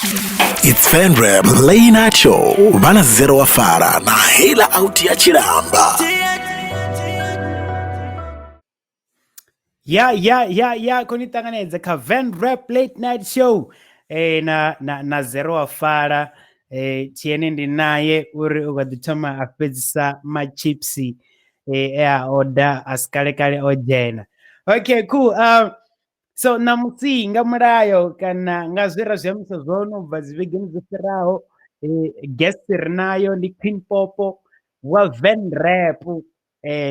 It's Fenrep Late Night Show vha na Zero wa Fara na Heila Out ya Tshilamba. Ya ya ya ya khou ni ṱanganedza kha Van Rap Late Night Show eh na na na Zero wa Fara eh tshiene ndi naye uri u kha ḓi thoma a fhedzisa machipsi eh e a oda a si kale kale o dzhena. Okay, cool. So ṋamusi nga mulayo kana nga zwe ra zwi ambisa zwone u bva dzi vhegeni dzo fhiraho guest ri nayo ndi Queen Popo wa Venrap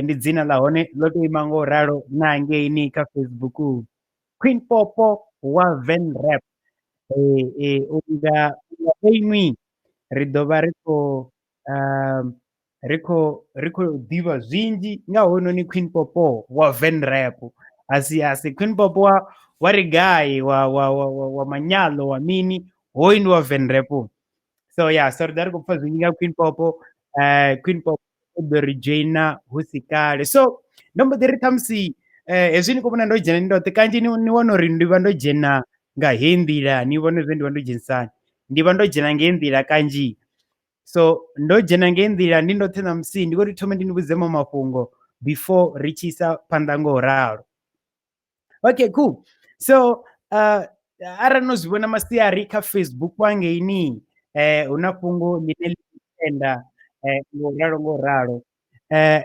ndi dzina ḽa hone ḽo to ima ngo ralo na hangeini kha Facebook Queen Popo wa Venrap unga inwi ri ḓo vha ri khou ri khou ri khou ḓivha zwinzhi nga hoyunoni Queen Popo wa Venrap a si a si Queen Popo wa wa ri gai wa wa wa wa, wa manyalo wa mini hoyu ndi wa Venrap so yeah so ri ḓa ri khou pfha zwinzhi nga Queen Popo Queen Popo u ḓo ri dzhoina hu si kale so ndo mbo ḓi ri ṱhamusi hezwi ni khou vhona ndo dzhena ndi ndoṱhe kanzhi ni ni wana uri ndi vha ndo dzhena nga heyi nḓila ni vhone zwe ndi vha ndo dzhenisani ndi vha ndo dzhena ngei nḓila kanzhi. So ndo dzhena ngei nḓila ndi ndoṱhe ṋamusi ndi khou ri thome ndi ni vhudze maṅwe mafhungo before ri tshi isa phanḓa ngo ralo. Okay cool so arali no zwi vhona masiari kha Facebook hangeini hu na fhungo ḽine ḽi tenda ngo ralo ngo ralo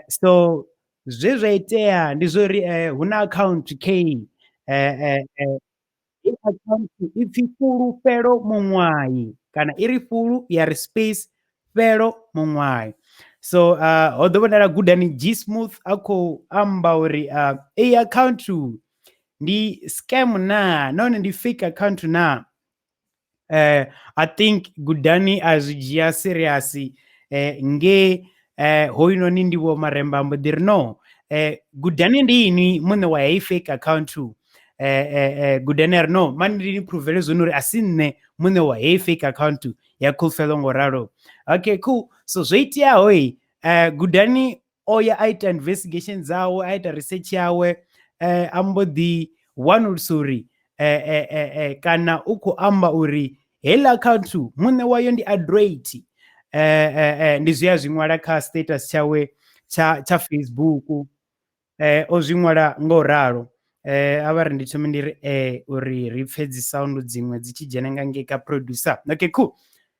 so zwe zwa itea ndi zwori hu na account key Heyi akhaunthu i pfi Fhulufhelo Muṅwayi kana i ri fhulu ya ri space fhelo Muṅwayi so ho ḓo vhonala Gudani G Smooth a khou amba uri eyi akhaunthu ndi scam naa nahone ndi fake account naa. I think Gudani a zwi dzhia serious nge hoyunoni ndi Vho Maremba a mbo ḓi ri no Gudani ndi inwi muṋe wa heyi fake account Gudani a ri no mani ndi ni provele zwone uri a si nṋe muṋe wa heyi fake account ya Khulufhelo ngo ralo. Okay cool so zwo iteaho Gudani o ya a ita investigation dzawe a ita research yawe a mbo ḓi wanulusa uri kana u khou amba uri heiḽa account muṋe wayo ndi Adroit ndi zwe a zwi ṅwala kha status tshawe tsha tsha Facebook o zwi ṅwala nga u ralo a vha ri ndi thome ndi ri uri ri pfhe dzi sound dziṅwe dzi tshi dzhena nga ngei kha producer okay cool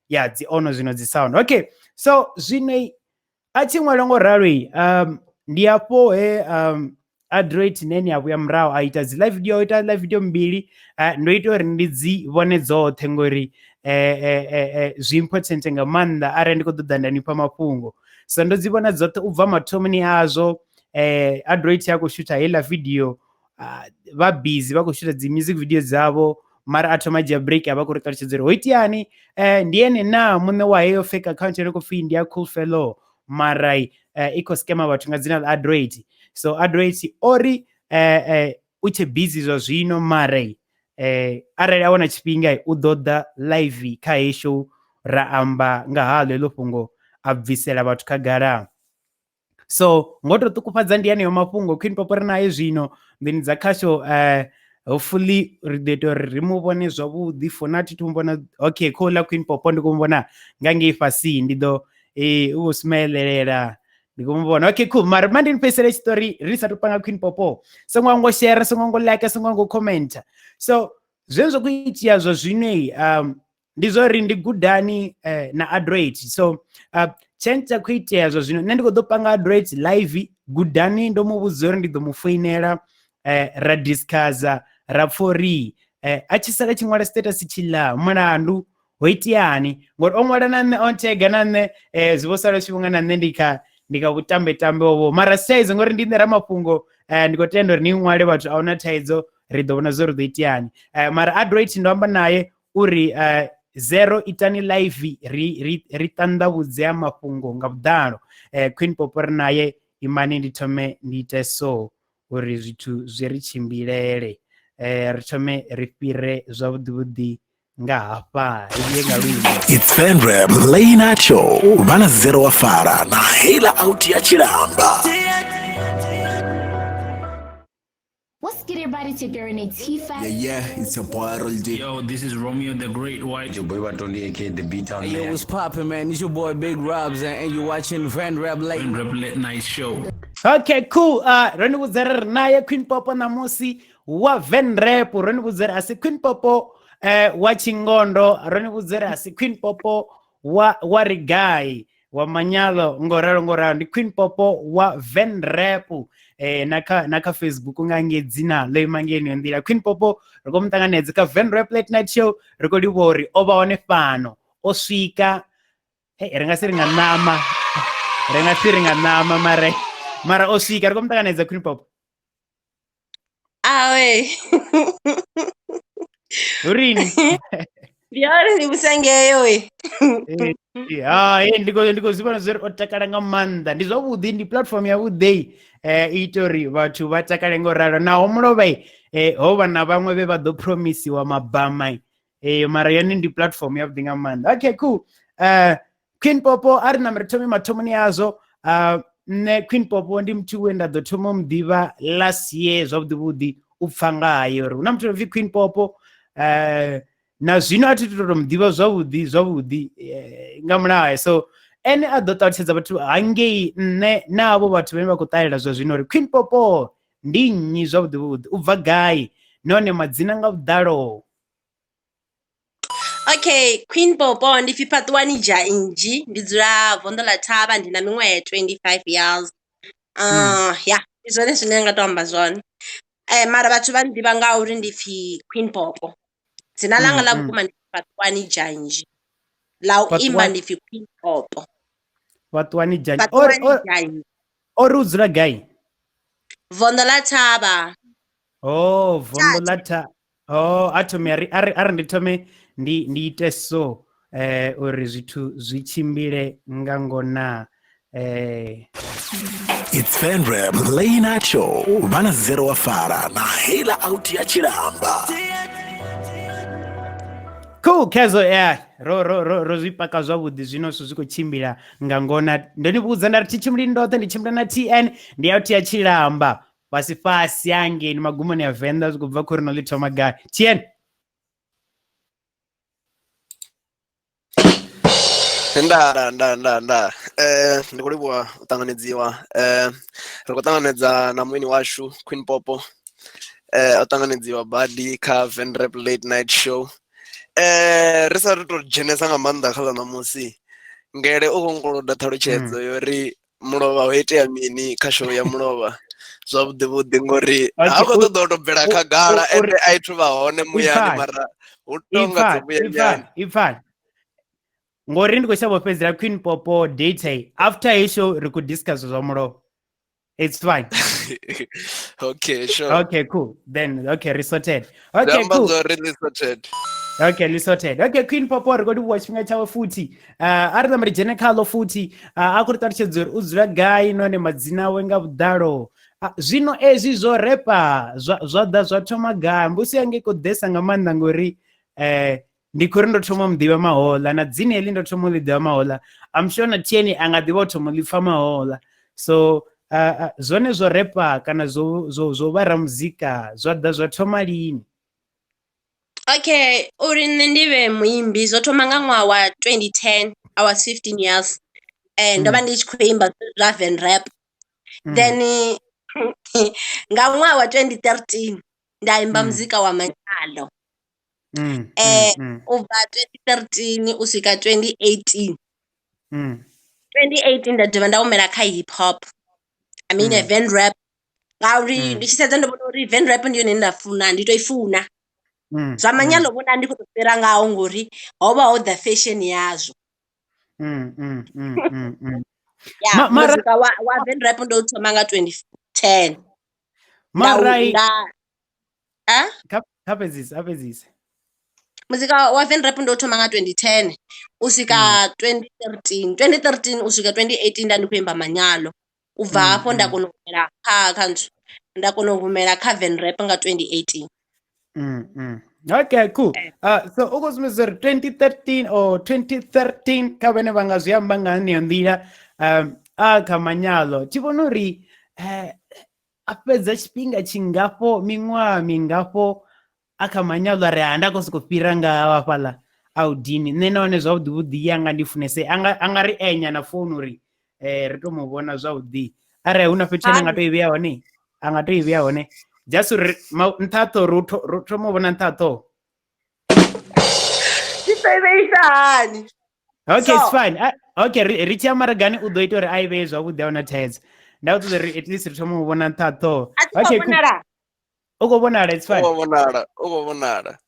ya dzi ono zwino dzi sound okay so zwino A tshi ṅwala ngo ralo ndi hafho he Adroit nene a vhuya murahu a ita dzi live video a ita live video mbili ndo ita uri ndi dzi vhone dzoṱhe ngori zwi important nga maanḓa arali ndi khou ṱoḓa nda nifha mafhungo so ndo dzi vhona dzoṱhe ubva mathomoni azwo Adroit a khou shutha heiḽa video vha busy vha khou shutha dzi music video dzavho mara a thoma dzhia break a vha khou ri ṱalutshedza uri ho iteani ndi ene na muṋe wa heyo fake account ine khou pfhi ndi ya cool fellow mara i khou scammer vhathu nga dzina ḽa Adroit so Adroit o ri u tshe busy zwa zwino mara arali a wana tshifhinga u ḓo ḓa live kha heyi show ra amba nga haḽo heḽo fhungo a bvisela vhathu khagala. So ngo to ṱukufhadza ndi haneyo mafhungo Queen Popo ri naye zwino nḓuni dza khasho hopefully ri ḓo ita uri ri mu vhone zwavhuḓi for now thi thu vhona okay khouḽa Queen Popo ndi khou mu vhona nga ngei fhasi ndi ḓo u khou smilelela ndi khou mu vhona okay cool mara ma ndi ni fhedzisele tshiṱori ri sathu panga Queen Popo songo ngo share songo ngo like songo ngo comment so zwine zwa khou itea zwa zwino ndi zwa uri ndi gudani na Adroit so tshine tsha khou itea zwa zwino nṋe ndi khou ḓo panga Adroit live gudani ndo mu vhudza uri ndi ḓo mu foinela ra discussa ra pfha uri a tshi sala tshi ṅwala status tshiḽa mulandu ho iteani ngori o ṅwala na nṋe o ntega na nṋe zwi vho sala tshi vhunga na nṋe ndi kha ndi kha vhutambe tambe hovho mara si thaidzo ngori ndi nṋe ramafhungo ndi khou tenda uri ni ṅwale vhathu a huna thaidzo ri ḓo vhona zwo ri ḓo iteani mara Adroit ndo amba naye uri zero itani live ri ri ri ṱanḓavhudze mafhungo nga vhuḓalo Queen Popo ri naye imani ndi thome ndi ite so uri zwithu zwi ri tshimbilele ri thome ri fhire zwavhuḓi vhuḓi nga hafha ri vhuye nga luimbo. It's Fenrep Late Night Show vha na Zero wa Fara na Heila Out ya Tshilamba. What's good, everybody, it's your girl Renee Tifa. Yeah, yeah, it's your boy Roll D. Yo, this is Romeo the Great White. Your boy Batondi, aka the Beat Town Hey, yo, Man. what's poppin', man? It's your boy Big Robs, and you're watching Van Rap Late. Van Rap Late Night Show. Okay, cool. Ro ni vhudza ri ri naye Queen Popo ṋamusi wa Van Rap. Ro ni vhudza ri a si Queen Popo wa Tshingondo. Ro ni vhudza ri a si Queen Popo wa Rigai wa Manyalo, ngoralo ngoralo. Ndi Queen Popo wa Van Rap. Na kha Facebook nga nge dzina ḽo ima nga yeneyo nḓila. Queen Popo ri khou mu ṱanganedza kha Van Rap Late Night Show. Ri khou livhuwa uri o vha hone fhano, o swika. Hey, ri nga si ri nga ṋama, ri nga si ri nga ṋama, mara o swika. Ri khou mu ṱanganedza Queen Popo. Awe. Urini? Ndi hone ndi vhusengeyo we. Hai, ndi khou zwi vhona zwori o takala nga maanḓa. Ndi zwavhuḓi, ndi platform ya vhuḓi, i ita uri vhathu vha takale ngo ralo. Naho mulovha, ho vha na vhaṅwe vhe vha ḓo promisiwa mabama, mara yone ndi platform ya vhuḓi nga maanḓa. Okay, cool. Queen Popo a ri na ri thome mathomoni azwo. Nṋe Queen Popo ndi muthu we nda ḓo thoma u muḓivha last year zwavhuḓi vhuḓi, u pfa nga haye uri hu na muthu no pfi Queen Popo. Na zwino a thi tu to muḓivha zwavhuḓi zwavhuḓi nga mulayo. So ene a ḓo ṱalutshedza vhathu hangei nṋe na avho vhathu vhane vha khou ṱalela zwa zwino uri Queen Popo ndi nnyi zwavhuḓi vhuḓi, u bva gai, nahone madzina nga vhuḓalo. Okay, Queen Popo ndi pfi Fhaṱuwani Dzhanzhi, ndi dzula Vondo ḽa Thavha, ndi na miṅwaha ya 25 years. Ya, ndi zwone zwine nga to amba zwone. Mara vhathu vha nḓivha nga uri ndi pfi Queen Popo. Dzina ḽanga ḽa vhukuma ndi Fhaṱuwani Dzhanzhi. Ḽa u imba ndi pfi Queen Popo. Fhaṱuwani Dzhanzhi. Fhaṱuwani Dzhanzhi. Ori u dzula gai? Vondo ḽa Thavha. Oh, Vondo ḽa Thavha. Oh, a thome a ri ndi thome ndi ite so uri zwithu zwi tshimbile nga ngona. It's Van Rap Late Night Show. Vhana zero wa fara na hela out ya Tshilamba. Cool, Kezo, yeah. Ro zwi paka zwavhuḓi zwino zwithu zwi khou tshimbila nga ngona. Ndo ni vhudza nda ri thi tshimbili ndoṱhe, ndi tshimbila na TN, ndi out ya Tshilamba. Fhasi fhasi hangei magumoni a Venḓa, zwi khou bva khori no ḽi thoma gai. TN. Nda. Ndi khou livhuwa u ṱanganedziwa. Ri khou ṱanganedza na mueni washu Queen Popo. O ṱanganedziwa badi kha Van Rap Late Night Show. Ri sa to dzhenesa nga maanḓa kha ḽa ṋamusi. Ngele u khou nkoloda ṱhalutshedzo yori mulovha ho itea mini kha show ya mulovha zwavhuḓi vhuḓi, ngori ha khou ṱoḓa u to bvela khagala ende a ithu vha hone muyani, mara hu tonga dzi vhuya nyana. Ngori ndi khou shavha u fhedzela Queen Popo data after hei show ri khou discuss zwa mulovha. It's fine. Okay, sure. Okay, cool. Then okay, resorted. Okay, cool. Resorted. Okay, resorted. Okay, Queen Popo ri khou livhuwa tshifhinga tshawe futhi. A ri ṋambe ri dzhene khaḽo futhi. A khou ri ṱalutshedza uri u dzula gai nahone madzina awe nga vhuḓalo. Zwino ezwi zwo repa zwa ḓa zwa thoma gai? Mbusi yange i khou ḓesa nga maanḓa ngori ndi khou ri ndo thoma muḓivha mahoḽa na dzina heḽi ndo thoma u ḽi ḓivha mahoḽa. I'm sure na TN a nga ḓivha u thoma u ḽi pfa mahoḽa. So zwone zwo repa kana zwo vha ramuzika zwa ḓa zwa thoma lini? Okay, uri nṋe ndi vhe muimbi zwo thoma nga ṅwaha wa 2010. I was 15 years. Ndo vha ndi tshi khou imba zwa Van Rap. Then nga ṅwaha wa 2013 nda imba muzika wa manyalo. U bva 2013 u swika 2018. 2018 nda dovha nda humela kha hip hop. I mean a Van Rap. Ngauri ndi tshi sedza ndo vhona uri Van Rap ndi yone ine nda funa, ndi to i funa. Zwa manyalo vhona ndi khou to fhira ngaho ngori ho vha ho ḓa fashion yazwo. Yeah, muzika wa Van Rap ndo thoma nga 2010. Mara Kha fhedzise. Muzika wa Van Rap ndo thoma nga 2010 u swika 2013. 2013 u swika 2018 nda ndi khou imba manyalo. U bva hafho nda kona u humela kha nthu. Nda kona u humela kha Van Rap nga 2018. Okay, cool. So u khou sumbedza uri 2013 or 2013 kha vhane vha nga zwi amba nga heneyo nḓila, a kha manyalo. Thi vhona uri A fhedza tshifhinga tshingafho, miṅwaha mingafho a kha manyalo a ri ha nda khou sokou fhira nga hafhaḽa a u dini. Nṋe nahone zwavhuḓi vhuḓi yanga ndi funese a nga ri enya na founu uri ri to mu vhona zwavhuḓi. Arali hu na fhethu ane a nga to i vhea hone, a nga to i vhea hone. Just uri nṱha ha ṱhoho ri thoma u vhona nṱha ha ṱhoho. Ndi ḓo i vheisa hani? Okay, it's fine. Okay, ri tshi ya maragani u ḓo ita uri a i vhee zwavhuḓi, a huna thaidzo. Nda u ṱoḓa uri at least ri thome u vhona nṱha ha ṱhoho. Okay, cool. U khou vhonala, it's fine. U khou vhonala, u khou vhonala.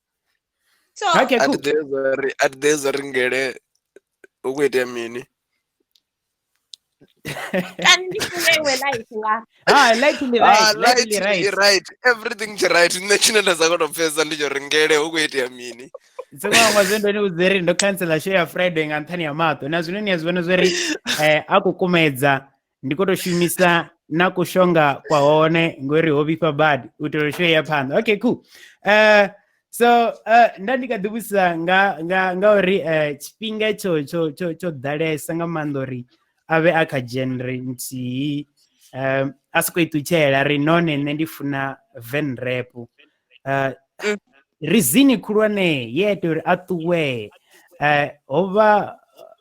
So, okay, cool. A thi ḓivhi zwa uri ngele hu khou itea mini. Kani ndi funge iwe light nga. Ah, light in the right, light in the right. Right, everything is right. Nṋe tshine nda sa kona u pfesesa ndi tsho uri ngele hu khou itea mini. Songo hangwa zwe ndo ni vhudza uri ndo cancela show ya Friday nga nṱhani ha maṱo. Na zwino ni a zwi vhona zwa uri a khou kumedza ndi khou tou shumisa na kushonga kwa hone ngori ho vhifha badi u itela uri show ya phanḓa. Okay, cool. So nda ndi kha ḓi vhudzisa nga uri tshifhinga tsho tsho tsho tsho ḓalesa nga maanḓa uri a vhe a kha genre nthihi, a si khou i ṱutshela ri none nṋe ndi funa van rap. Rizini khulwane ye ita uri a ṱuwe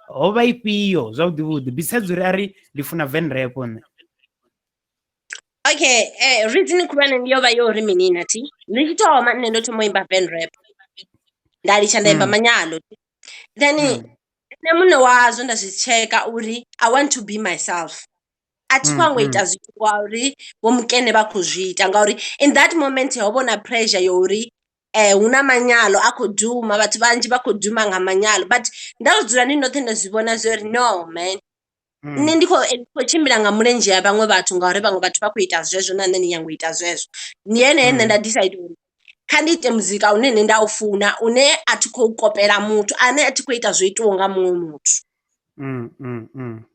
ho vha ifhio zwavhuḓi vhuḓi besides uri a ri ndi funa van rap nṋe? Okay, reason khulwane ndi yo vha yo uri mini na thi ndi tshi thoma nṋe ndo thoma u imba van rap, nda litsha nda imba manyalo, then nṋe muṋe wazwo nda zwi tsheka uri I want to be myself. A thi khou hangwa ita zwithu ngauri vho mukene vha khou zwi ita, ngauri in that moment ho vha na pressure yo uri hu na manyalo a khou duma, vhathu vhanzhi vha khou duma nga manyalo, but nda ro dzula ndi ndoṱhe nda zwi vhona zwo uri no man, nṋe ndi khou tshimbila nga mulenzhe ya vhaṅwe vhathu ngauri vhaṅwe vhathu vha khou ita zwezwo na nṋe ndi nyanga u ita zwezwo. Ndi hene he nṋe nda decide uri kha ndi ite muzika une nṋe nda u funa, une a thi khou kopela muthu, ane a thi khou ita zwo itiwaho nga muṅwe muthu.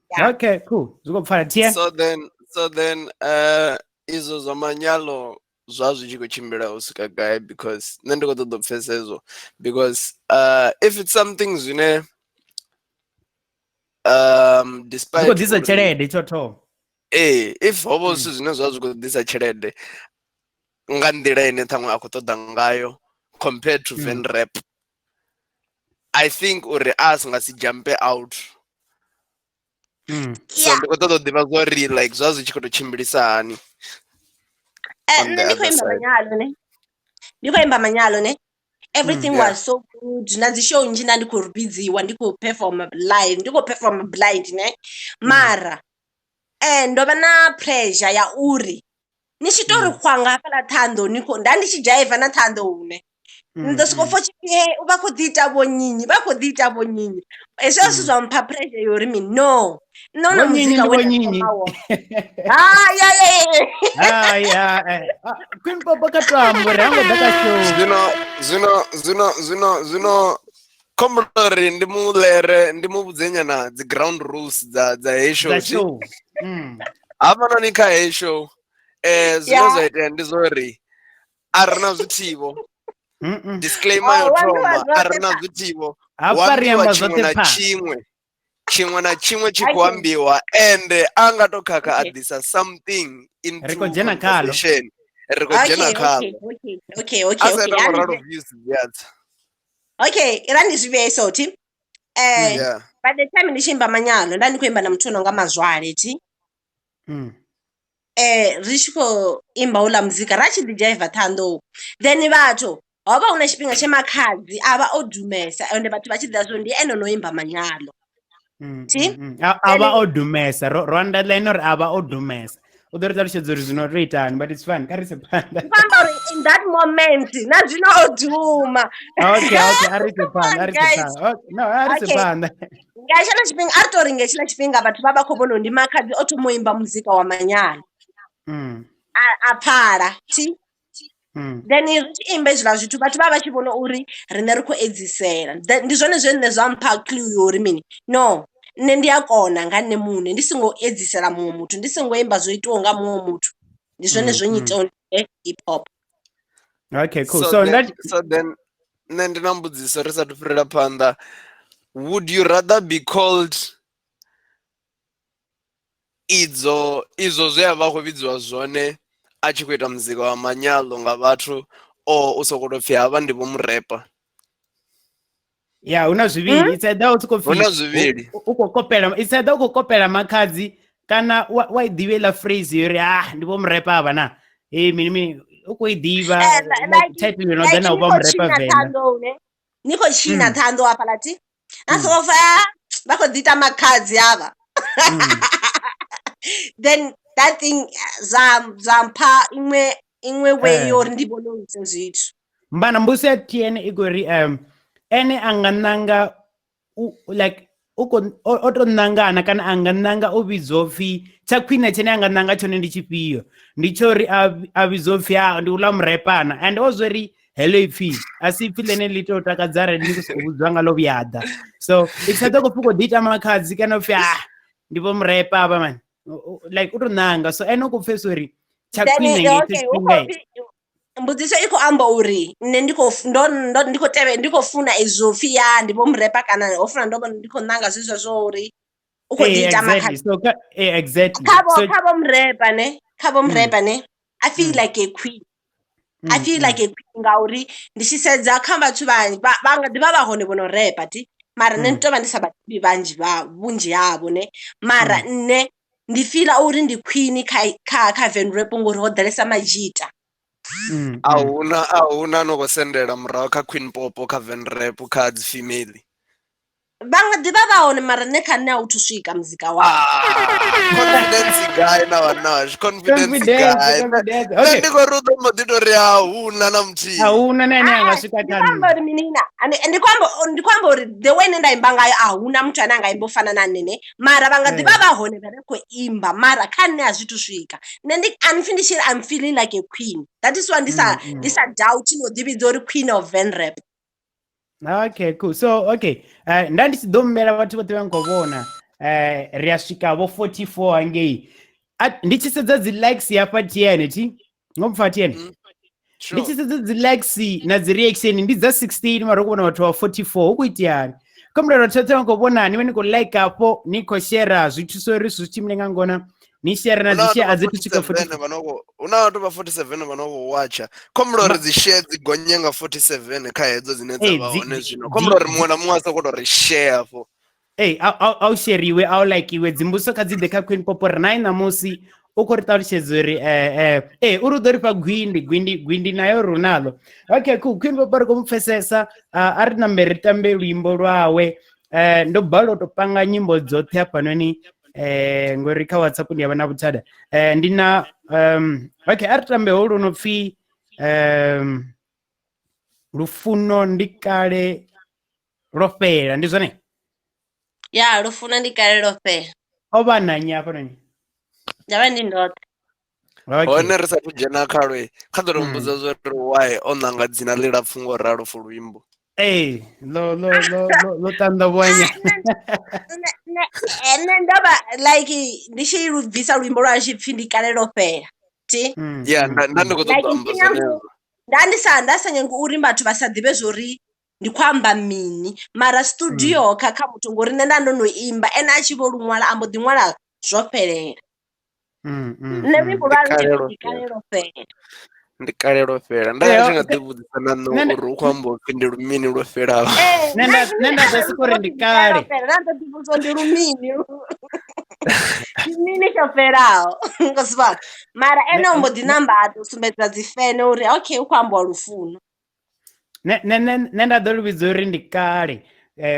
Yeah. Okay, cool. Zwi khou pfala. Tien? So then izwo zwa manyalo zwa zwi tshi khou tshimbila u swika gai, because nṋe ndi khou ṱoḓa u pfhesesa hezwo, because if it's something zwine despite Zwi khou ḓisa tshelede tsho thoma. Ee, if ho vha zwithu zwine zwa zwi khou ḓisa tshelede nga nḓila ine ṱhaṅwe a khou ṱoḓa ngayo compared to van rap, I think uri a si nga si jumpe out. So ndi khou ṱoḓa u ḓivha zwa uri like zwa zwi tshi khou tou tshimbilisa hani. Nṋe ndi khou imba manyalo ne. Ndi khou imba manyalo ne. Everything was so good. Na dzi show nnzhi nda ndi khou vhidziwa, ndi khou perform live, ndi khou perform blind ne. Mara ndo vha na pressure ya uri ni tshi tou ri xwanga hafhaḽa Ṱhohoyanḓou, ni khou nda ndi tshi dzhaiva na Ṱhohoyanḓou ne. Ni ḓo sokou pfha tshipfi vha khou ḓi ita vhonyinyi, vha khou ḓi ita vhonyinyi. Hezwiḽa zwithu zwa mpha pressure ya uri mini, no nṋe huna muzika we nda thoma wone. Hai, hai, hai. Hai, Queen Popo kha to amba uri ha ngo ḓa kha show. Zwino khombula uri ndi mu lere, ndi mu vhudze nyana dzi ground rules dza heyi show. Dza show. Hafhanoni kha heyi show, zwine zwa itea ndi zwa uri a ri na zwithivho. Disclaimer yo thoma, a ri na zwithivho. Hafha ri amba zwoṱhe pha. Tshiṅwe na tshiṅwe tshi khou ambiwa, ende a nga to khakha a ḓisa something into Ri khou dzhena khalo. conversation. Ri khou dzhena khalo. Okay, A sa ita ngo ralo views dzi a tsa. Okay, ira ndi zwi vhee so thi. By the time ndi tshi imba manyalo, nda ndi khou imba na muthu o no nga Mazwale thi. Ri tshi khou imba houḽa muzika ra tshi ḓi dzhaiva Ṱhohoyanḓou, then vhathu ho vha hu na tshifhinga tshe Makhadzi a vha o dumesa, ende vhathu vha tshi ḓivha zwa uri ndi ene no imba manyalo. Thi? A vha o dumesa, ro underline uri a vha o dumesa. U ḓo ri ṱalutshedza uri zwino ro itani, but it's fine, kha ri ise phanḓa. Ndi khou amba uri in that moment na zwino o duma. Okay, okay, a ri ise phanḓa, a ri ise phanḓa. Okay, no, a ri ise phanḓa. Nga hetshiḽa tshifhinga, a ri tou ri nga hetshiḽa tshifhinga vhathu vha vha khou vhona uri ndi Makhadzi o thoma u imba muzika wa manyalo. A pfala, thi? Then ri tshi imba hezwiḽa zwithu vhathu vha vha tshi vhona uri riṋe ri khou edzisela. Ndi zwone zwe nṋe zwa mpha clue yo uri mini, no nṋe ndi a kona nga nṋe muṋe ndi songo edzisela muṅwe muthu, ndi songo imba zwo itiwaho nga muṅwe muthu. Ndi zwone zwo nyitaho hip hop. Okay, cool. So then nṋe ndi na mbudziso ri sathu fhirela phanḓa. Would you rather be called izwo zwe a vha khou vhidziwa zwone a tshi khou ita muzika wa manyalo nga vhathu o u sokou tou pfhi havha ndi vho murepa. Ya hu na zwivhili, it's either u sokou Hu na zwivhili. U khou kopela, it's either u khou kopela makhadzi kana wa i ḓivha iḽa phrase yo uri ah ndi vho murepa avha na mini mini u khou i ḓivha title yo no ḓa na u vha murepa Venḓa. Ni khou tshina ṱhanḓo hafhaḽa thi na soko pfa vha khou ḓi ita makhadzi avha. Then that thing zwa mpha iṅwe way yo uri ndi vhone zwithu. Mbana mbuso ya TN i khou ri ene a nga nanga like u o to nangana kana a nga nanga o vhidzwa upfhi tsha khwine tshine a nga nanga tshone ndi tshifhio, ndi tsho uri a vhidzwa upfhi a ndi uḽa murepana, and o zwo ri heḽo ipfhi a si ipfhi ḽene ḽi tou takadza arali ni khou sokou vhudzwa nga ḽo vhuyaḓa. So it's either khou pfhi khou ḓi ita makhadzi kana upfhi ah ndi vho murepa avha man, like u to nanga. So ene u khou pfhesesa uri tsha khwine nga hetsho tshifhinga mbudziso i khou amba uri nṋe ndi khou ndi khou tevhe ndi khou funa izwo pfhi ya ndi vho murepa kana ho funa ndo ndi khou nanga zwezwo zwo uri u khou ḓi ita makhadzi. So exactly. Kha vho murepa ne, kha vho murepa ne, I feel like a queen. I feel like a queen ngauri ndi tshi sedza kha vhathu vha nga ḓivha vha hone vho no repa thi, mara nṋe ndi tovha ndi sa vhaḓivhi vhanzhi vha vhunzhi havho ne, mara nṋe ndi feel uri ndi queen kha Venrap ngori ho ḓalesa madzhita. A huna no khou sendela murahu kha Queen Popo kha Venrap kha dzi female. Vha nga ḓivha vha hone mara nṋe kha nṋe a u thu swika muzika wavho. Confidence gai na vhana, confidence gai. Nṋe ndi khou ri u ḓo mbo ḓi tou ri a huna na muthihi. A huna na ane a nga swika kha nṋe. Ndi khou amba uri mini na, ndi khou amba uri the way ine nda imba ngayo a huna muthu ane a nga imba u fana na nṋe ne, mara vha nga ḓivha vha hone vha re khou imba mara kha nṋe a zwi thu swika. Nṋe ndi pfi ndi tshi ri I'm feeling like a queen. That is why ndi sa doubt no ḓi vhidza uri queen of Venrap. Okay, cool. So, okay. Nda ndi tshi ḓo humbela vhathu vhoṱhe vha khou vhona ri a swika vho 44 hangei. Ndi tshi sedza dzi likes hafha TN thi? Ngo mpfa TN. Ndi tshi sedza dzi likes na dzi reaction ndi dza 16 mara ku vhona vhathu vha 44 hu khou iteani? Khombela vhathu vhoṱhe vha khou vhona ni vhe ni khou like afho, ni khou share zwi thusa uri zwi tshimbile nga ngona. Ni share na dzi share a dzi thu swika 47 huna vhathu vha 47 vha no khou watcha. Khombela uri dzi share dzi gonye nga 47 kha hedzo dzine dza vha hone zwino. Khombela uri muṅwe na muṅwe a sokou tou ri share afho. A u sheriwe, a u likeiwe, dzimbudziso kha dzi ḓe kha Queen Popo ri naye ṋamusi u khou ri ṱalutshedza uri uri u ḓo ri fha gwindi nayo ri unalo. Okay, cool. Queen Popo ri khou mu pfesesa, a ri nambe ri tambe luimbo lwawe. Ndo balelwa u tou panga nyimbo dzoṱhe hafhanoni ngori kha WhatsApp ndi a vha na vhuthada. Ndi na okay, a ri tambe holu no pfi lufuno ndi kale lwo fhela, ndi zwone? Ya, lufuno ndi kale lwo fhela. O vha na nnyi hafhanoni? Nda vha ndi ndoṱhe. Hone ri sathu dzhena khalwe, kha ḓo ri humbudza zwa uri why o nanga dzina ḽilapfu ngo ralo for luimbo. Ee, ḽo ṱanḓavhuwanya. Nṋe ndo vha like ndi tshi lu bvisa luimbo lwa tshi pfhi ndi kale lwo fhela thi. Ya, nda ndi khou ṱoḓa amba zwenezwo. Nda sa nyangi uri vhathu vha sa ḓivhe zwori ndi khou amba mini, mara studio kha muthu ngori nṋe nda ndo no imba ene a tshi vho lu ṅwala a mbo ḓi ṅwala zwo fhelela. Nṋe luimbo lwa ndi kale lwo fhela. Ndi kale lwo fhela. Nda tshi nga ḓi vhudzisa na nṋe uri u khou amba upfhi ndi lumini lwo fhelaho. Nṋe nda ḓo sokou ri ndi kale. Nda ḓo ḓi vhudza ndi lumini. Ndi mini tsho fhelaho ngo mara ene o mbo ḓi namba a tou sumbedza dzi fene uri okay u khou ambiwa lufuno. Nṋe nda ḓo lu vhidza uri ndi kale,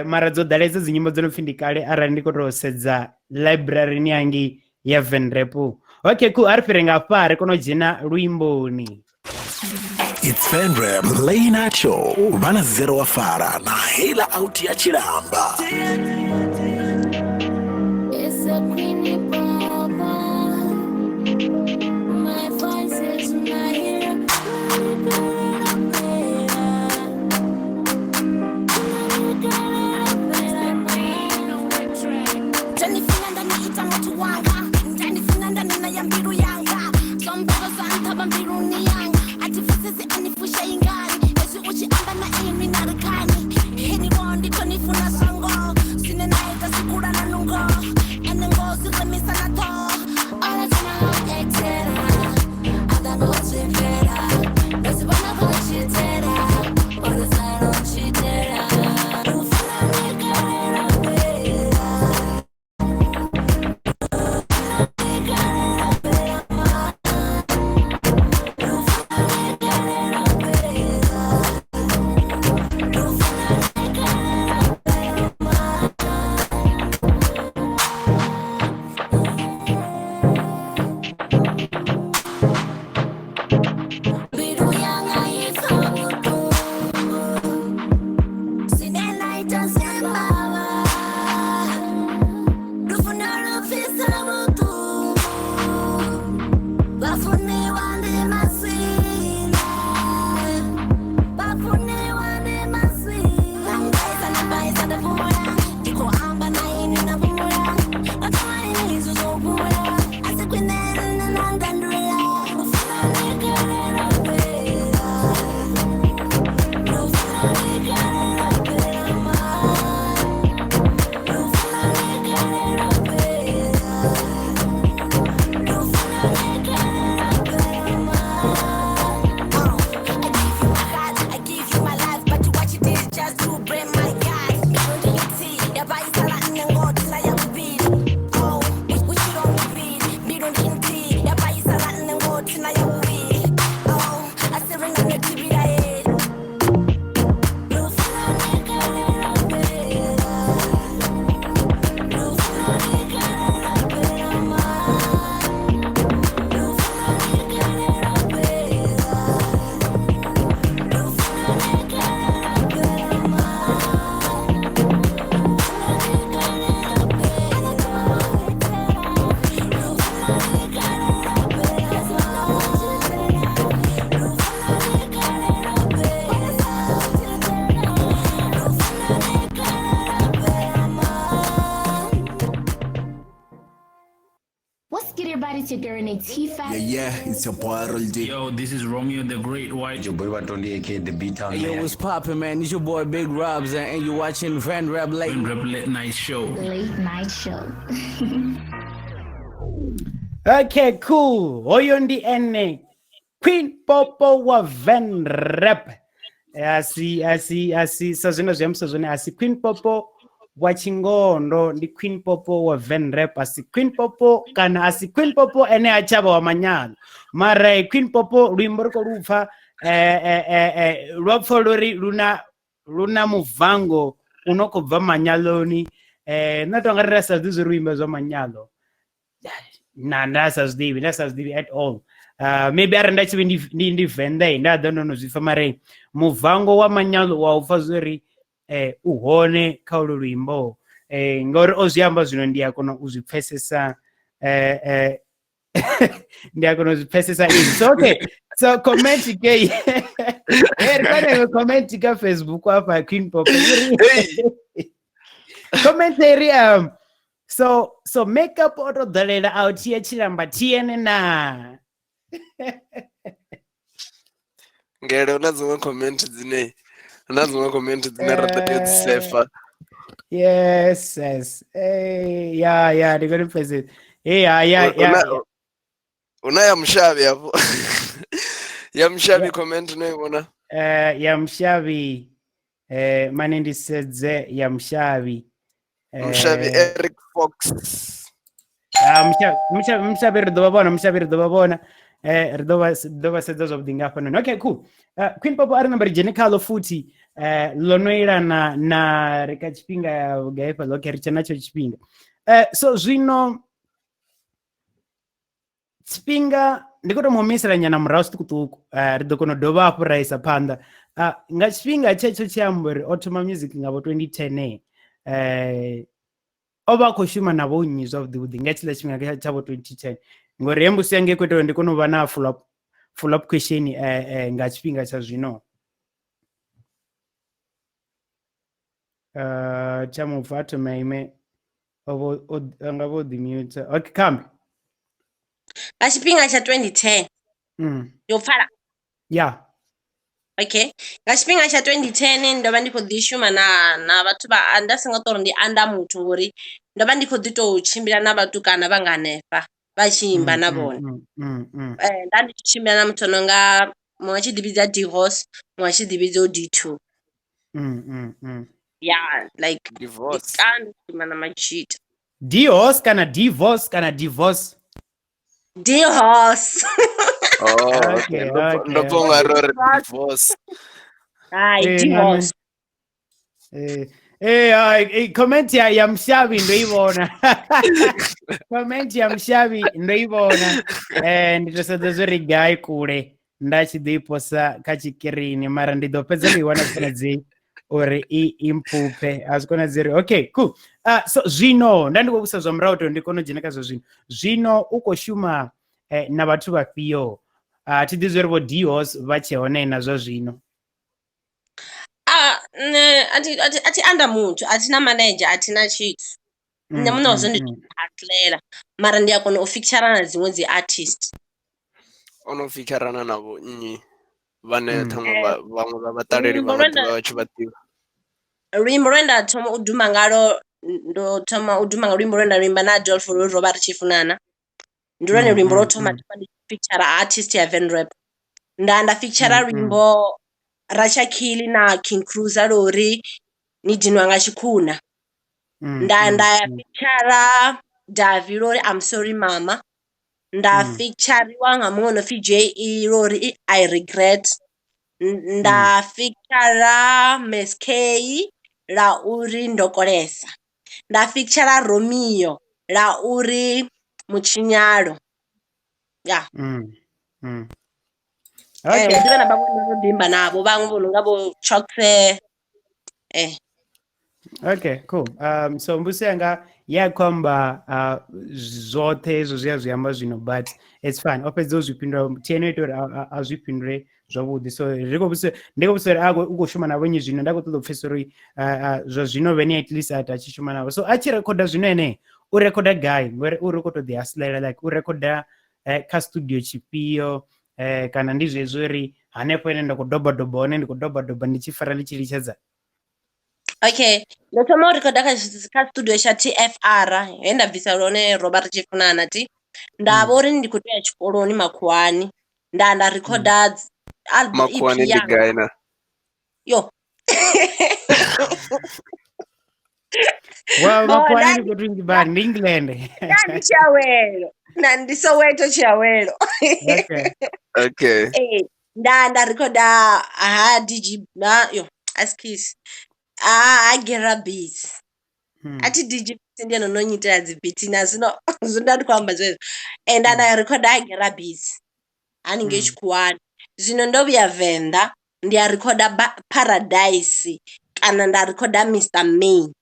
mara dzo ḓalesa dzi nyimbo dzo no pfhi ndi kale arali ndi khou tou sedza library ni hangei ya Venrap. Okay, cool. A ri fhire nga hafha ri kone u dzhena luimboni. It's Venrap Late Night Show. Vha na Zero wa Fara na Hela Out ya Tshilamba. It's a Queen Popo. My voice is my hero. Yeah, it's your boy Roll D. Yo, this is Romeo the Great White. Your boy Batondi, aka the Beat Town. Hey, yo, what's poppin', man? It's your boy Big Robs, and you watching Van Rap Late. Van Rap Late Night Show. Late Night Show. Okay, cool. Hoyo ndi ene Queen Popo wa Van Rap. Asi sa zwino zwi ambisa zwone, asi Queen Popo wa Tshingondo, ndi Queen Popo wa Van Rap, asi Queen Popo kana asi Queen Popo ene a tshavha wa manyalo. Mara Queen Popo luimbo ri khou lu pfa lwa pfa luri luna muvango uno khou bva manyaloni. Nṋe to nga ri sa zwi ḓivhi luimbo zwa manyalo. Na nda sa zwi ḓivhi at all. Maybe arali nda tshi vhe ndi Venḓa nda ḓo ndo no zwi pfa, mara muvango wa manyalo wa u pfa zwori u hone kha ulo luimbo, ngori o zwi amba zwino ndi a kona u zwi pfesesa, ndi a kona u zwi pfesesa izwi. So okay, so comment ke ri comment ka Facebook afha Queen Popo comment ri so makeup o to ḓalela a u thia tshilamba thiene na ngele una dziṅwe comment dzine na dziṅwe comment dzine ra ḓo tea u dzi sefa. Yes. Yeah, ndi khou pfesesa. Yeah. Una ya mushavhi afho. Ya mushavhi comment no i vhona? Ya mushavhi mane ndi sedze ya mushavhi. Mushavhi Eric Fox. Mushavhi ri ḓo vha vhona, mushavhi ri ḓo vha vhona. Ri ḓo vha sedza zwavhuḓi nga hafhanoni. Okay, cool. Queen Popo a ri namba ri dzhene khalo futhi ḽo no elana na ri kha tshifhinga vhugai fhaḽa. Okay, ri tshe natsho tshifhinga. So zwino tshifhinga ndi khou tou mu humisela nyana murahu zwiṱukuṱuku, ri ḓo kona u dovha hafhu ra isa phanḓa. Nga tshifhinga tshetsho tshi amba uri o thoma music nga vho 2010, o vha a khou shuma na vho nnyi zwavhuḓi vhuḓi nga tshiḽa tshifhinga tsha vho 2010, ngori hembusi yange i khou ita uri ndi kone u vha na follow up question nga tshifhinga tsha zwino. Tsha mubva a thoma ime anga vho ḓi mute. Okay, come. Nga tshifhinga tsha 2010. Yo pfala? Yeah. Okay. Nga tshifhinga tsha 2010 ndo vha ndi khou ḓi shuma na vhathu vha nda si nga tori ndi anda muthu, ngori ndo vha ndi khou ḓi tou tshimbila na vhatukana vha nga hanefha vha tshi imba na vhone. Nda ndi tshi tshimbila na muthu nonga muṅwe a tshi ḓi vhidza D-Horse, muṅwe a tshi ḓi vhidza D2. Yeah, like divorce. Ndi shuma na majita. D-Horse kana divorce kana divorce? D-Horse. Oh, okay. Ndo pfa unga ri divorce. Hai, divorce. Comment ya mushavhi ndo i vhona. Comment ya mushavhi ndo i vhona. Ndi to sedza zwo ri gai kule nda tshi ḓo i posa kha tshikirini, mara ndi ḓo fhedza ndo i wana konadzei. Uri i impfuphe a zwi konadzei uri okay cool. So zwino nda ndi khou vhusa zwa murahu to ndi kone u dzhena kha zwa zwino. Zwino u khou shuma na vhathu vhafhio? Thi ḓivhi zwa uri vho D-Horse vha tshe hone na zwa zwino. Nṋe a thi anda muthu, a thi na manager, a thi na tshithu. Nṋe muṋe wazwo ndi hustlela mara ndi a kona u feature na dziṅwe dzi artist. O no featurana na vho nnyi vhane ṱhaṅwe vhaṅwe vha vhaṱaleli vha nga ḓivha vha tshi vha ḓivha? Luimbo lwe nda thoma u duma ngalo, ndo thoma u duma nga luimbo lwe nda luimba na Adolf lwo ro vha ri tshi funana. Ndi lwone luimbo lwo thoma thoma ndi feature artist ya Venrap. Nda feature luimbo Ratshakhili na King Cruiser lwo ri ni dinwa nga tshikhuna. Nda ya feature Davy lwo ri I'm sorry mama. Nda featuriwa nga muṅwe no pfi JE lwo ri I regret. Nda feature Miss K la uri ndo kolesa. Nda feature Romeo la uri mutshinyalo. Ya. Okay. Hu ḓivha na vhaṅwe ndo no ḓi imba navho vhaṅwe vho no nga vho Chokse. Okay, cool. So mbudziso yanga ya khou amba zwoṱhe hezwo zwi a zwi amba zwino, but it's fine. O fhedza u zwi fhindula, TN o ita uri a zwi fhindule zwavhuḓi. So ri khou vhudzisa, ndi khou vhudzisa uri a u khou shuma na vhonyi zwino, nda khou ṱoḓa u pfesesa uri zwa zwino vhene at least a tshi shuma navho. So a tshi rekhoda zwino ene u rekhoda gai? Ngori uri u khou tou ḓi hustlela, like u rekhoda kha studio tshifhio, kana ndi zwezwo uri hanefho ene nda khou doba doba hone, ndi khou doba doba ndi tshi fara ndi tshi litshedza. Okay, ndo thoma u rikhoda kha studio tsha TFR he nda bvisa lone ro vha ri tshi funana ti. Nda vha uri ndi khou tea tshikoloni makhuwani, nda rikhoda album EP Makhuwani ndi yanga. gai na? Yo. Wa Oh, makhuwani ndi khou ndi bani, ndi England. Nda ndi Tshiawelo. Nda ndi Soweto Tshiawelo. Okay. Okay. Nda rikhoda ha DG na yo askies. Ha Gera Beats. A thi DG Beats ndi ene no nyitela dzi beat na zwino zwino nda ndi khou amba zwezwo. Nda rikhoda ha Gera Beats haningei tshikhuwani. Zwino ndo vhuya Venḓa ndi a rikhoda Paradise kana nda rikhoda Mr Main.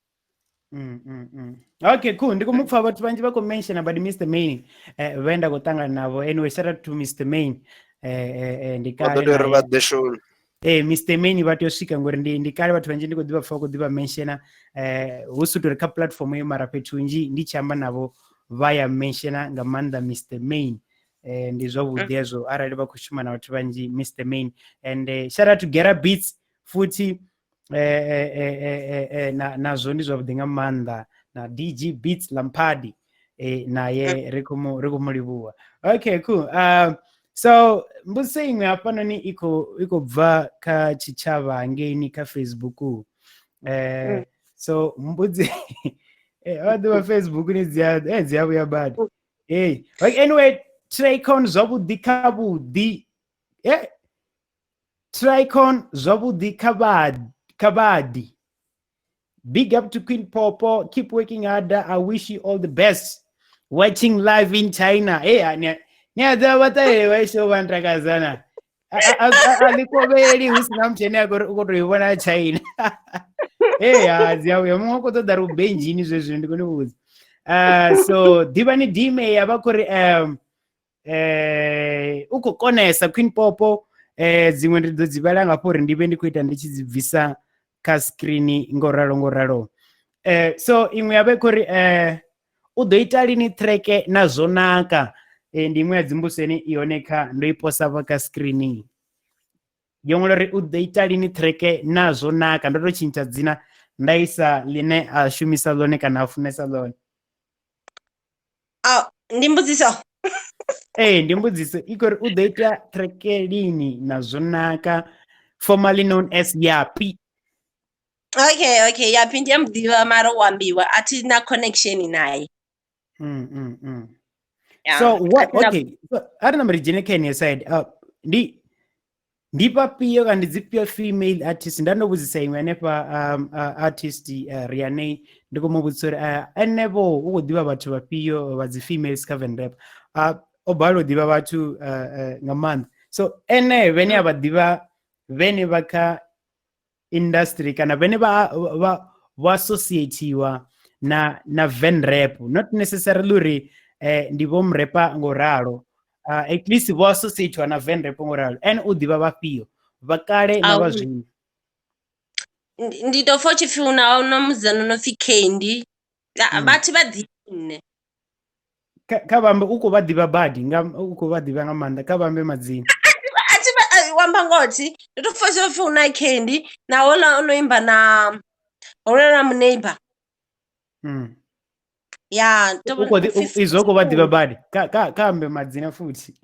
Okay, cool. Ndi khou mu pfa vhathu vhanzhi vha khou mention about Mr Main. Vhe nda khou ṱangana navho. Anyway, shout out to Mr Main. Ndi Vha ḓo kale tea uri naye. vha ḓe showni. Mr Main vha tea u swika ngori ndi kale vhathu vhanzhi ndi khou ḓivha pfa vha khou ḓivha mentiona, hu si uri kha platform iyo mara fhethu hunzhi ndi tshi amba navho vha ya mentiona nga maanḓa Mr Main. Ndi zwavhuḓi hezwo arali vha khou shuma na vhathu vhanzhi Mr Main. And shout out to Gera Beats futhi, nazwo ndi zwavhuḓi nga maanḓa, na DG Beats Lampard, naye ri khou mu livhuwa. Okay, cool. So mbudziso iṅwe hafhanoni i khou bva kha tshitshavha ngeini kha Facebook. So mbudzi vha ḓivha Facebook ni dzi a vhuya badi. Hey, okay, anyway, Tricon zwavhuḓi kha vhuḓi. Tricon zwavhuḓi kha vhadi. Big up to Queen Popo. Keep working harder. I wish you all the best. Watching live in China. Hey, ni a ḓivha vhaṱaleli vha isho vha ntakadzana. A ḽi kovheli hu sina muthu ane a khou ri u khou tou i vhona China. Hey, a dzi a vhuya. Muṅwe u khou ṱoḓa ri u benjini zwezwi, ndi khou ni vhudza. So ḓivhani dime ya vha khou ri u khou konesa Queen Popo. Dziṅwe ndi ḓo dzi vhala nga hafho uri ndi vhe ndi khou ita ndi tshi dzi bvisa kha screen ngo ralo ngo ralo. So iṅwe ya vha i khou ri u ḓo ita lini track na zwo naka. Ndi iṅwe ya dzimbudziso ine i hone kha ndo i posa hafha kha screen. Yo ṅwala uri u ḓo ita lini track na zwo naka, ndo to tshintsha dzina nda isa ḽine a shumisa ḽone kana a funesa ḽone. Ndi mbudziso. Ndi mbudziso i khou ri u ḓo ita track lini na zwo naka, formerly known as Yapi. Okay, okay, Yapi ndi a muḓivha mara u ambiwa a thi na connection naye. Yeah, So what, a thi na okay, so a ri namba ri dzhene kha ene side. Ndi vhafhio kana ndi dzifhio female artist? Nda ndo vhudzisa iṅwe hanefha artist Rianei, ndi khou mu vhudzisa uri enevho u khou ḓivha vhathu vhafhio vha dzi females kha Venrap. O balelwa u ḓivha vhathu nga maanḓa. So ene vhene a vha ḓivha vhene vha kha industry kana vhene vha vha vho associatiwa na na Venrap, not necessarily uri ndi vho mrepa ngo ralo, at least vho associatiwa na Venrap ngo ralo. Ene u ḓivha vhafhio vha kale na vha zwino? Ndi to pfha tshipfi hu na musidzana no pfi Candy, vhathu vha ḓivhi nṋe. Kha vha ambe, u khou vha ḓivha badi, nga u khou vha ḓivha nga maanḓa, kha vha ambe madzina. A thi wamba ngothi ndi to pfha tshipfi hu na Candy na houḽa o no imba na houḽa na muneighbor. Ya, izwo khou vha ḓivha badi, kha ambe madzina futhi.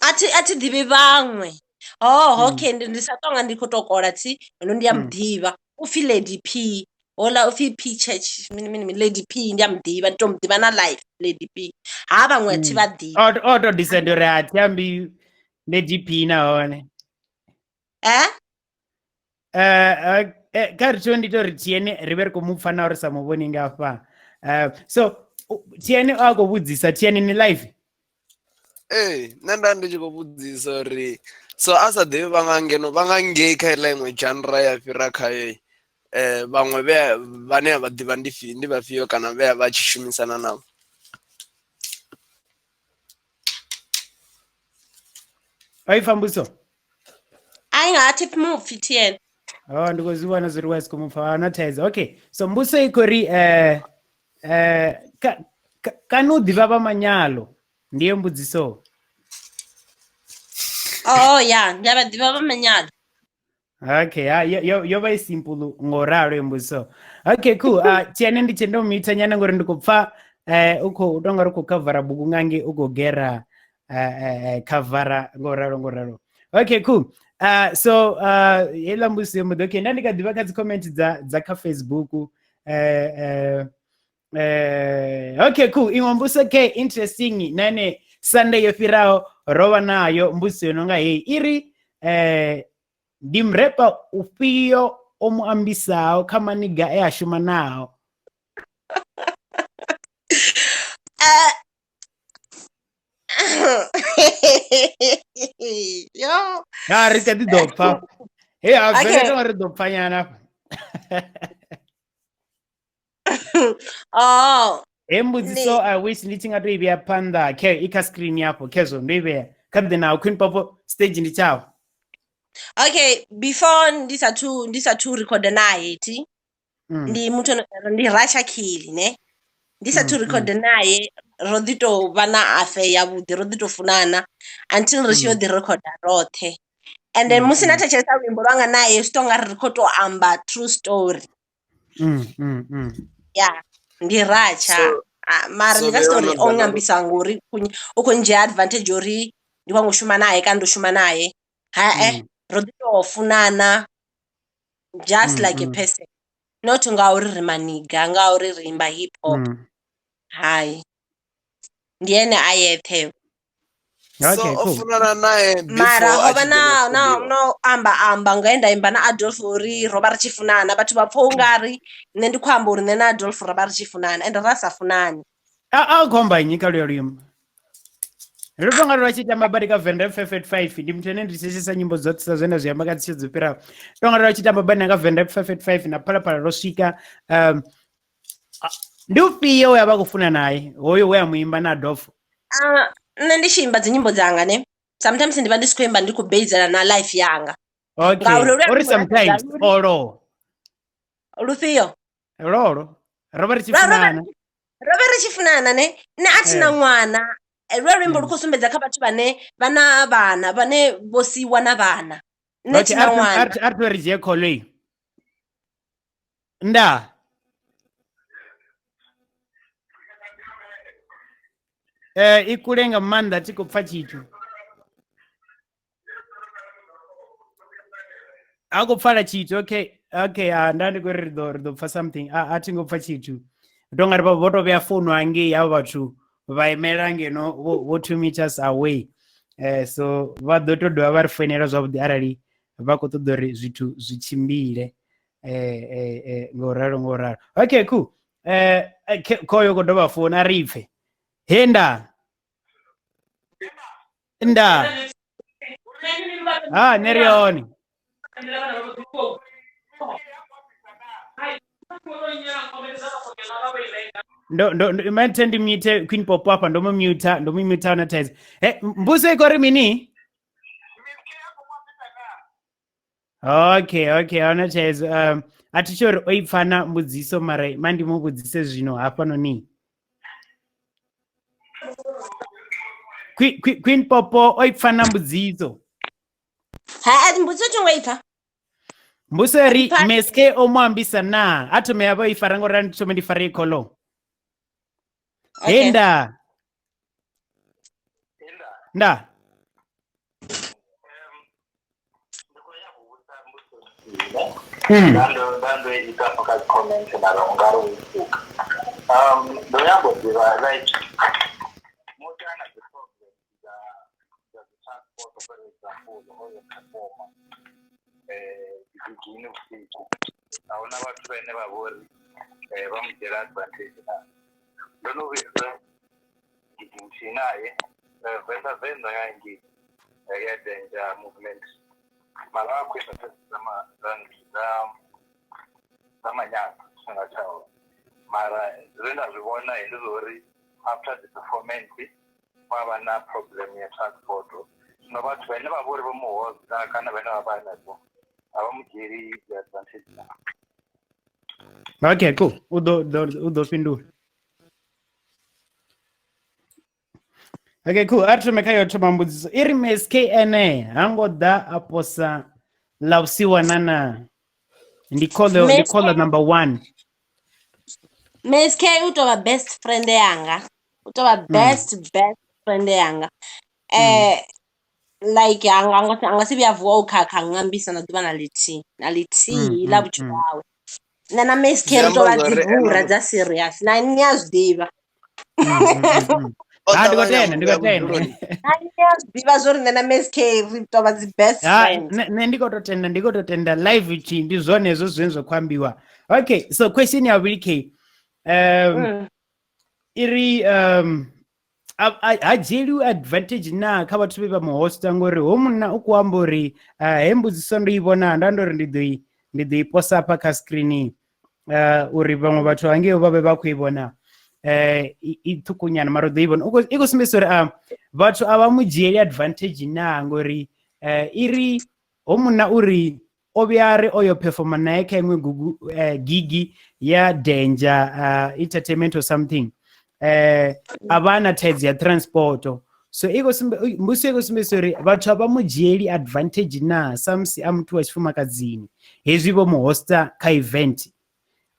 A thi ḓivhi vhaṅwe. Oh, okay, ndi sa tonga ndi khou tokola thi, ndo ndi a muḓivha. U pfi Lady P. Hola u pfi P Church, mini mini Lady P, ndi a muḓivha, ndi to muḓivha na live Lady P. Ha vhaṅwe thi vha ḓivhi. O to decide uri a thi ambi Lady P nahone. Kha ri tsho ndi to ri Tieni ri vhe ri khou mu pfa na uri sa mu vhoni nga afha. So Tieni a khou vhudzisa, Tieni ni live? Ee, nṋe nda ndi tshi khou vhudzisa uri so a sa ḓivhi vha nga ngeno vha nga ngei kha iḽa iṅwe genre ya fhira khayo, vhaṅwe vhe vhane a vha ḓivha ndi vhafhio kana vhe vha tshi shumisana navho. Ai fambuso. Ai nga thi mupfi Tieni. Oh, ndi khou zwi vhona zwi ri wa si mupfa na thaidzo. Okay, so mbuso i khou ri kana u ḓivha vha manyalo, ndiyo mbudziso. Oh ya, ndi a vha ḓivha vha manyalo. Okay, ya yo vha i simple ngo ralo yo mbudziso. Okay, cool. Tieni ndi tshe ndo mita nyana ngori ndi khou pfa u khou tonga ri khou khavara bugu ngange u khou gera khavara ngo ralo ngo ralo. Okay, cool. So heiḽa mbudziso yo mbo ḓi okay, nda ndi kha ḓivha kha dzi comment dza kha Facebook. Okay, cool. Iṅwe mbudziso ke interesting nane Sunday yo fhiraho ro vha nayo mbudziso yo no nga heyi i ri ndi mrepa ufhio o mu ambisaho kha maniga e a shuma nao? Yo. Ha ri kha ḓi ḓo pfa. He a vele to ri ḓo pfa nyana afha. Oh. He mbudziso I wish ndi tshi nga to i vhea phanḓa khe i kha screen yafho khezwo ndo i vhea. Kha ḓi naho Queen Popo stage ndi tshawo. Okay, before ndi sathu record naye thi. Ndi muthu ndi Rasha Kelly ne. Ndi sathu record naye ro ḓi to vha na afe ya vhuḓi, ro ḓi to funana until ri tshi yo ḓi recorda roṱhe. And then musi na thetshelesa luimbo lwanga naye zwi to nga ri khou to amba true story. Yeah, ndi Racha. Mara ndi nga si tori o ngambisa ngori u khou ndzhia advantage uri ndi khou shuma naye kana ndo shuma naye. Hae, ro ḓi to funana just like a person. Not ngauri ri maniga, ngauri ri imba hip hop. Hai. Ndi ene a yeṱhe. So o funana naye before. Mara ho vha na na amba amba nga nda imba na Adolf uri ro vha ri tshi funana, vhathu vha pfha ungari nṋe ndi khou amba uri nṋe na Adolf ro vha ri tshi funana and ra sa funani. A khou amba nnyi kha luya luimbo? Ri tonga ri tshi tamba badi kha Venrap 585, ndi muthu ane ndi thetshelesa nyimbo dzoṱhe sa zwine zwi amba kha dzi dzo fhiraho. Tonga ri tshi tamba badi nga Venrap 585 na Phalaphala ro swika. Ndi ufhio we a vha khou funa naye hoyo we a muimba na Adolf? Nṋe ndi tshi imba dzi nyimbo dzanga ne, sometimes ndi vha ndi si khou imba, ndi khou beidzela na life yanga. Okay, uri sometimes olo lufhio lolo ro vha ri tshi funana, ro vha ri tshi funana ne, nṋe a thi na ṅwana. Lwa luimbo lu khou sumbedza kha vhathu vhane vha na vhana, vhane vho siiwa na vhana. Nṋe thi na ṅwana. A ri ri dzhie call eyi. Nda. I kule nga maanḓa thi khou pfa tshithu. A khou pfala tshithu. Okay, okay, nda ndi khou ri ri ḓo pfa something. A thi ngo pfa tshithu. Ndo nga ri vho to vhea founu hangei havha vhathu vha imela ngeno vho 2 meters away. So vha ḓo to dovha vha ri foinela zwavhuḓi arali vha khou ṱoḓa uri zwithu zwi tshimbile. Ngo ralo ngo ralo. Okay, cool. Khoyo khou dovha founu a ri pfe. He nda. Nda. Ha, ne ri hone. Ndo ndo ndo manthe ndi mute Queen Popo hafha ndo mu mute ndo mu mute na thaidzo. Eh mbuso iko ri mini? Okay, okay, ahuna thaidzo. A thi sure o i pfa na mbudziso mara ma ndi mu vhudzise zwino hafhanoni. Queen, Queen, Queen Popo o i pfa na mbudziso. Ha mbudziso thi ngo i pfa. Mbuso ri Meske o mu ambisa na a thome ya vha i fara ngori ndi thome ndi fare ikholo. Okay. He nda. Nda. Ndo ita afho kha comment mara u nga ri u pfuka. Ndo nyanga u ḓivha like muthu ana dzi problem dza dza dzi transport for example o yo performa gigini vhusiku, ahuna vhathu vhane vha vhori vha mu dzhiela advantage na. Ndo no vhuya gigi nthihi naye Venḓa Venḓa nga ngei ya Danger Movement, mara a khou ita dza dza dza manyana tshifhinga tsha hone, mara zwe nda zwi vhona ndi zwa uri after the performance wa vha na problem ya transport. Zwino vhathu vhane vha vhori vho mu hosta kana vhane vha vha hanefho a vha mu dzhieli dzi advantage na. Okay, cool. U ḓo u ḓo fhindula. Okay, cool. A ri thome kha yo thoma mbudziso. I ri Miss K ene ha ngo ḓa a posa ḽa vhusiwana na. Ndi call ndi call number 1. Miss K u tou vha best friend yanga. U tou vha best best friend yanga. Like anga anga si vhuya vuwa u khakha ngambisa na ḓuvha na ḽithihi na ḽithihi ḽa vhutshilo hawe. Nṋe na Miss K ri tou vha dzi bura dza serious na nṋe a zwi ḓivha. Ha ndi khou tenda, ndi khou tenda. Na nṋe a zwi ḓivha zwori nṋe na Miss K ri tou vha dzi best friend. Nṋe ndi khou tou tenda, ndi khou tou tenda live tshi ndi zwone hezwo zwine zwa khou ambiwa. Okay, so question ya vhuvhili K. I ri ha dzhieliwi advantage na kha vhathu vhe vha mu hosta ngori ho munna u khou amba uri he mbudziso ndo i vhona nda ndo ri ndi ḓo i ndi ḓo i posa hafha kha screen uri vhaṅwe vhathu hangei vha vhe vha khou i vhona i ṱhukhunyana mara u ḓo i vhona. I khou sumbedzisa uri vhathu a vha mu dzhieli advantage na ngori i ri ho munna uri o vhuya a ri o yo performa naye kha iṅwe gugu gigi ya Danger Entertainment or something a vha na thaidzo ya transport. So i khou mbudziso i khou sumbedzisa uri vhathu a vha mu dzhieli advantage na sa musi a muthu wa tshifumakadzini hezwi vho mu hosta kha event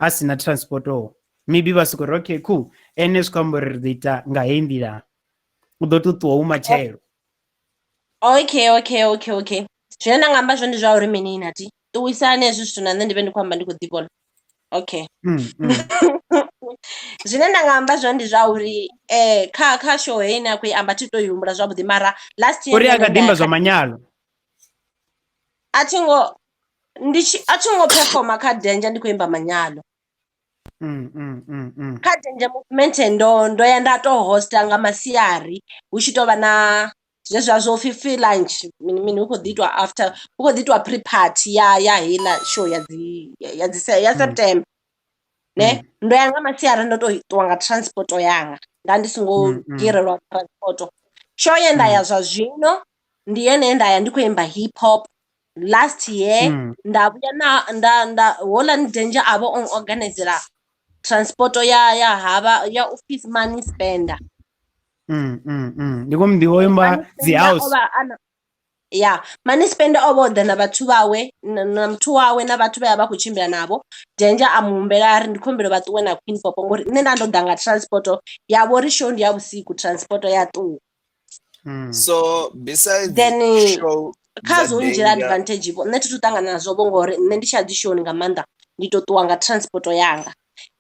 a si na transport, maybe vha soko ri okay cool ene zwi khou amba uri ri ḓo ita nga heyi nḓila u ḓo tou ṱuwa hu matshelo. Okay, okay, okay, okay. Zwine nda nga amba zwone ndi zwa uri mini nati ṱuwisani hezwi zwithu na nṋe ndi vhe ndi khou amba ndi khou ḓi vhona. Okay. Zwine nda nga amba zwone ndi zwa uri kha kha show heyi ine a khou i amba thi to i humbula zwavhuḓi mara last year uri a kha ḓi imba zwa manyalo. A thi ngo ndi tshi a thi ngo performa kha Danger ndi khou imba manyalo. Kha Danger Movement ndo ndo ya nda to hosta nga masiari hu tshi tovha na zwe zwa zwo pfi free lunch mini mini hu khou ḓi itwa after hu khou ḓi itwa pre party ya ya heiḽa show ya dzi ya dzi ya September. Ne ndo ya nga masiari ndo to ṱuwa nga transport yanga nda ndi songo girelwa transport. Show ye nda ya zwa zwino ndi yone ye nda ya ndi khou imba hip hop last year nda vhuya na nda nda houḽani Danger a vha o organizela transport ya ya havha ya office money spender. Ndi khou mu ḓivha o imba dzi house. Ya money spender o vha o ḓa na vhathu vhawe na muthu wawe na vhathu vhe a vha khou tshimbila navho. Danger a mu humbela a ri ndi khou humbela vha ṱuwe na Queen Popo ngori nṋe nda ndo ḓa nga transport ya vho ri show ndi ya vhusiku transport ya ṱuwa. So besides then show kha zwo ndzhiela advantage vho nṋe thi thu ṱangana nazwo vho ngori nṋe ndi tsha dzi showni nga maanḓa ndi to ṱuwa nga transport yanga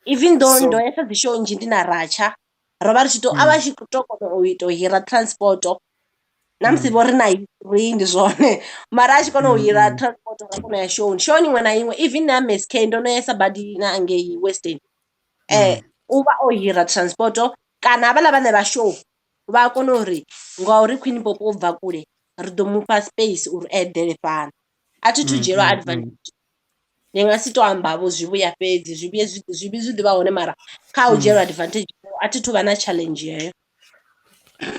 even though ndo ya kha dzi show nnzhi ndi na ratsha ro vha ri tshi to a vha tshi to kona u ita u hira transport na musi vho ri na ri ndi zwone mara a tshi kona u hira transport ra kona u ya showni showni iṅwe na iṅwe even na MSK ndo no yesa badi na ngei Western u vha o hira transport kana havhaḽa vhaṋe vha show vha kona uri ngauri Queen Popo u bva kule ri ḓo mufha space uri a eḓele fhano. A thi thu dzhielwa advantage. Ndi nga si to amba vho zwivhuya fhedzi, zwivhuya zwivhi zwi ḓivha hone, mara kha u dzhielwa advantage a thi thu vha na challenge yeyo.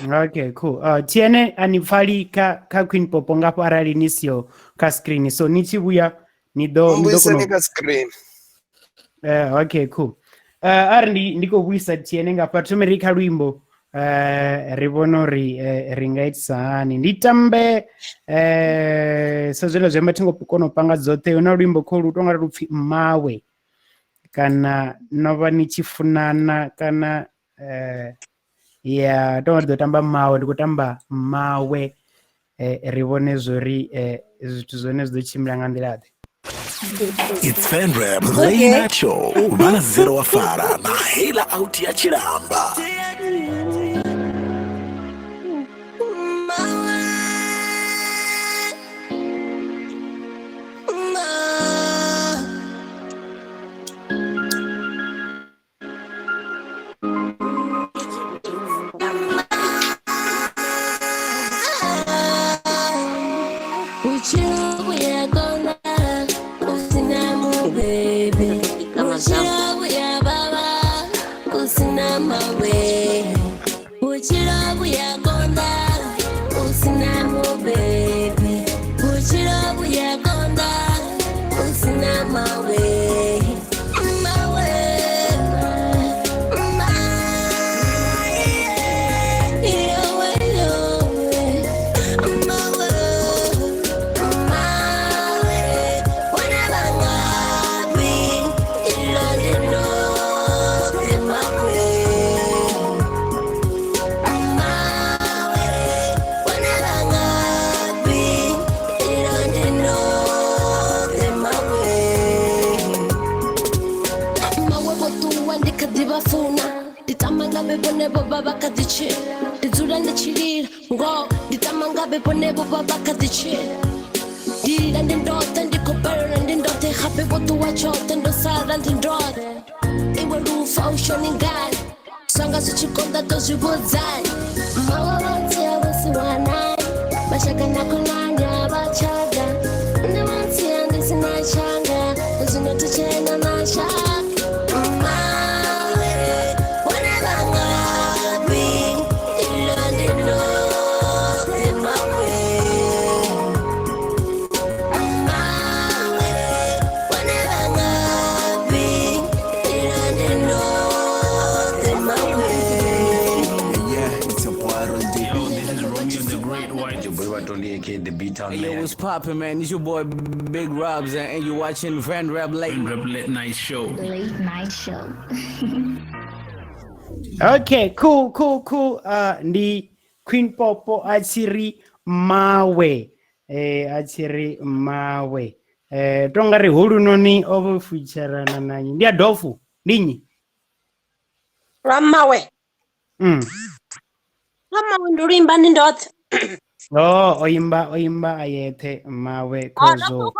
Okay, cool. Tiene a ni pfali kha Queen Popo ngafho arali ni siho kha screen, so ni tshi vhuya ni ḓo kona kha screen. Okay, cool. Ari ndi khou vhuisa Tiene ngafha, thome ri kha luimbo, ri vhone uri ri nga itisa hani. Ndi tambe sa zwela zwi amba thi ngo kona u panga dzoṱhe. Hu na luimbo kho lu tonga lu pfi Mmawe, kana no vha ni tshi funana, kana ya tonga ri ḓo tamba Mmawe. Ndi khou tamba Mmawe, ri vhone zwori zwithu zwone zwi ḓo tshimbila nga nḓila ḓe. It's Venrap Late Night Show. Vha zero wa fara na hela out ya Tshilamba. Hey, yo, what's poppin', man? It's your boy Big Robs, and you watching Van Rap Late Night Show. Late Night Show. Okay, cool. Ndi Queen Popo a tshi ri Mmawe. A tshi ri Mmawe. Tonga ri holunoni o vho futsherana na nyi. Ndi Adolfo, ndi nnyi? Lwa Mmawe. Lwa Mmawe ndi luimba ndi ndoṱhe. Oh, oimba ayethe Mmawe khozo.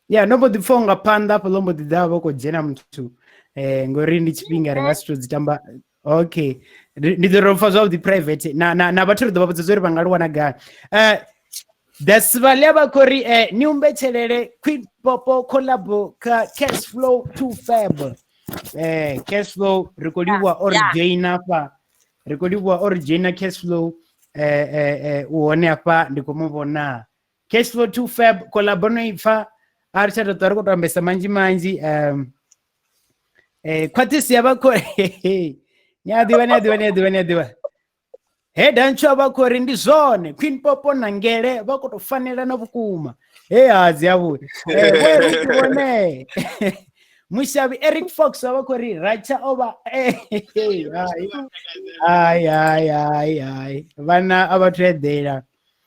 Ya no mbo ḓi pfha nga phanḓa afho ḽo mbo ḓi ḓa vho khou dzhena muthu ngori ndi tshifhinga ri nga si tou dzi tamba. Okay, ndi ḓo ro pfha zwavhuḓi private na vhathu ri ḓo vha vhudza uri vha nga lu wana gai. Dasivhaḽa vha khou ri ni humbetshelele Queen Popo collab kha Cash Flow 2 Fab. Cash Flow ri khou livhuwa or joina afha. Ri khou livhuwa or joina Cash Flow. U hone afha ndi khou mu vhona. Cash Flow 2 Fab collab no ipfa a ri tsha tou ṱwa ri khou tou ambesa manzhi manzhi. Khwaṱhisi ya vha khou ni a ḓivha. He dantsho vha khou ri ndi zwone Queen Popo na Ngele vha khou tou fanelana vhukuma. He hadzi avho. We vhone. Mushavhi Eric Fox vha khou ri Racha o vha ai. Vhana a vhathu eḓela.